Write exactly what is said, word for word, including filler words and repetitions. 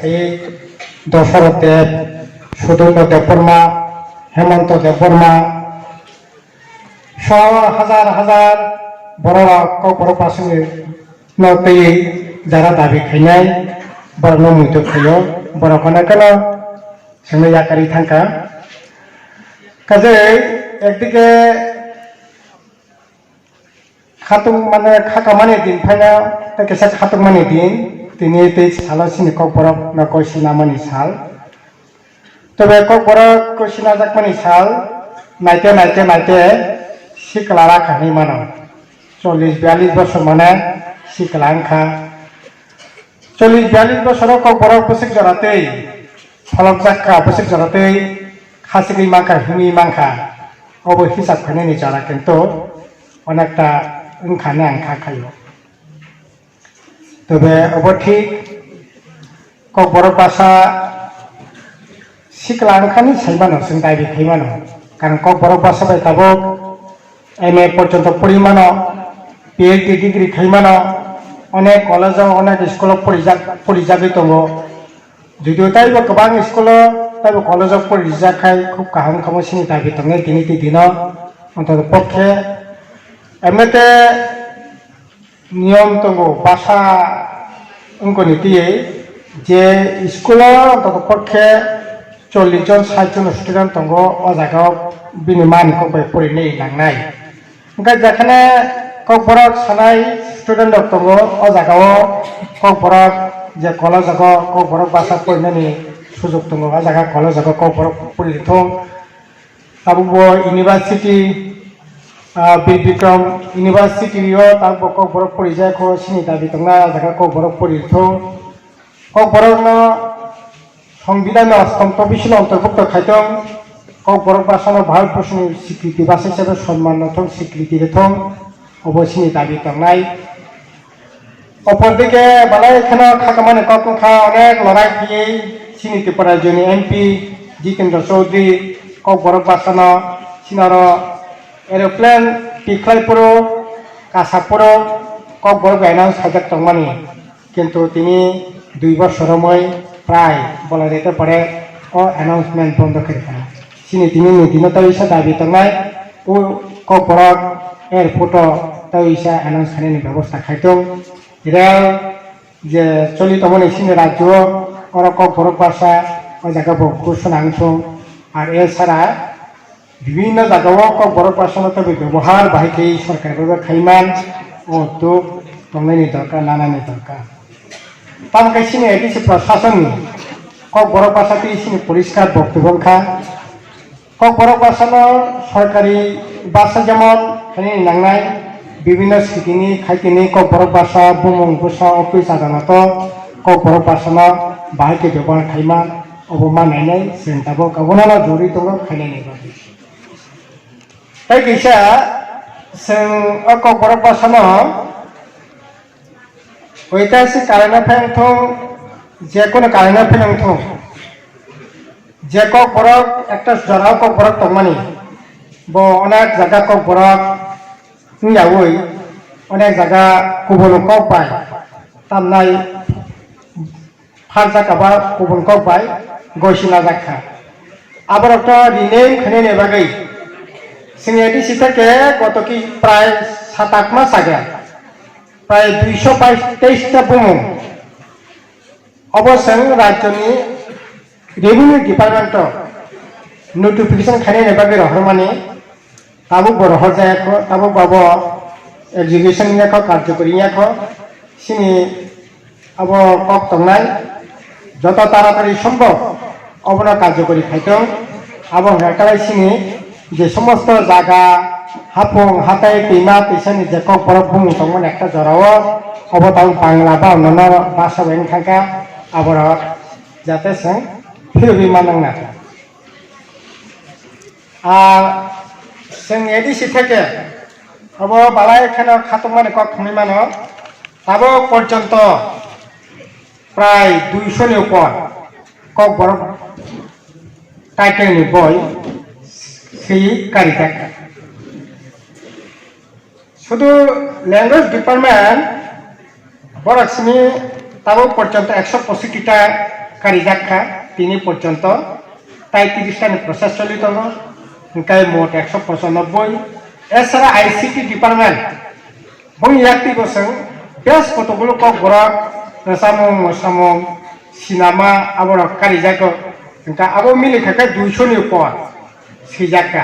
Tei Dosoroth Deb, Sudurno Debbarma, Hemonto Debbarma, so hajar hajar borok Kokborok basani no twiwi jara dabi khainai, borokno muitu khaio, borok hwnwi kheno chwngno yakarwi thangkha. Kajei ekdike khatung mane khakamani din phaina tei kisa khatungmani din, tini tei salo chini Kokborok no koi sinamani sal. Tobe Kokborok koi sinajakmani sal naite naite naite sikla rakha hinwi mano. Chollish biyallish bosor mane sikla wngkha. Chollish biyallish bosoro Kokborok bwswk jora tei pholokjak kha, bwswk jora tei khachigwi mankha, himwi mankha. Obo hisab khainani jora kintu onekta wngkha hwnwi ang kha khaio. Tobe obo thik Kokborok basa sikla wngkhani saimano, chwng dabi khaimano. Karon Kokborok basa bai tabuk M A porjonto pori mano, P H D degree khai mano, onek college o, onek school o porijak, porijagwi tongo. Judio taibo kwbang school o, taibo college o porijak khai khub kaham wngkha, omo chini dabi tongnai tini twi dino. Ontotopokhe, emete niyom tongo, basa wngkoni twiwi je school o ontotopokhe chollish jon, sait jon student tongo, o jaga o bini mani kok bai porinai nangnai. Hwnkhe jekhane Kokborok sanai student rok tongo, o jaga o Kokborok je college o Kokborok basa porinani sujok tongo, o jaga college o Kokborok pori thung. Tabukbo university, ah, Bir Bikram University o tabukbo Kokborok porijak kho, chini dabi tongnai, o jaga Kokborok pori thung. Kokborokno Songbidanni ostom tobisino ontorbhukto khaitong, Kokborok bwsano Bharatborsoni sikriti bwsa hisabe sonman rwthong, sikriti rwthong, obo chini dabi tongnai. Opor dike belai kheno khakamani kok wngkha, onek lorai khaiwi chini Tripura rajyoni M P Jitendra Chaudhary Kokborok bwsano chini oro aeroplane tikhlai phuru, kasa phuru Kokborok bai announce khaijak tongmani. Kintu tini dui bosor romwi prai bolai rwkhe pore o announcement bondo khe rwkha. Chini tini ni dino tei isa dabi tongnai o Kokborok airport o tei isa announce khainani bebosta khai tong. Rel je choli tongmani chini rajyo o, oro Kokborok basa o jaga bo kusuna wng thung. Ar e sara bibinno jagao Kokborok bwsano teibo bebohar bahai khe sorkar bai khaimani o tuk tongnaini dorkar, nanani dorkar. Tamo khe chini A D C prasasonni Kokborok bwsa tei chini poriskar boktobyo wngkha. Kokborok bwsano sorkari bwsa jemon khainani nangnai, bibinno city ni khaitini Kokborok bwsa bumung bwsa office adaloto Kokborok bwsano bahai khe bebohar khaima. Obo ma nainai chwng tabuk abono no jori tongo khainani bagwi. Tei kisa chwng o Kokborok bwsano oitasi karena phai wngthung, jekunu karena phai wngthung, je Kokborok ekta jorao Kokborok tongmani, bo onek jaga Kokborok wngyaui onek jaga kubun kok bai tamnai pharjak aba kubun kok bai goisinajak kha. Aborok to rename khainani bagwi chwng A D C theke goto ki prai sat aat mas age prai duiso teis ta bumung. Obo chwng rajyoni Revenue Department o notification khainani bagwi rohormani. Tabuk bo rohorjaya kho, tabuk bo abo execution wngya kho, karjokori wngya kho. Chini abo kok tongnai, joto taratari sombhob obono karjokori khaitong. Abo hwnkha khe chini je somosto jaga, hapung, hatai, twima, twisani je Kokborok bumung tongmani ekta jorao, obo tabuk Bangla ba onno bhasha bai wngkha khe aborok jate chwng philogwi manang na. Ar chwng A D C theke abo balai kheno khatungmani kok thumwi mano, tabuk porjonto prai duiso ni upor Kokborok title ni boi swi karijak. Sudu language department borok simi tabuk porjonto ekso pochoti ta karijak kha tini porjonto, tai tiris ta ni process choli tongo, hwnkhe mot ekso pochanobboi. Esara I C T department boni yakti bo chwng bes kotogulo kokborok rwchapmung, mwsamung, sinama aborok karijago, hwnkhe abo mili kha khe duiso ni upor swijak kha.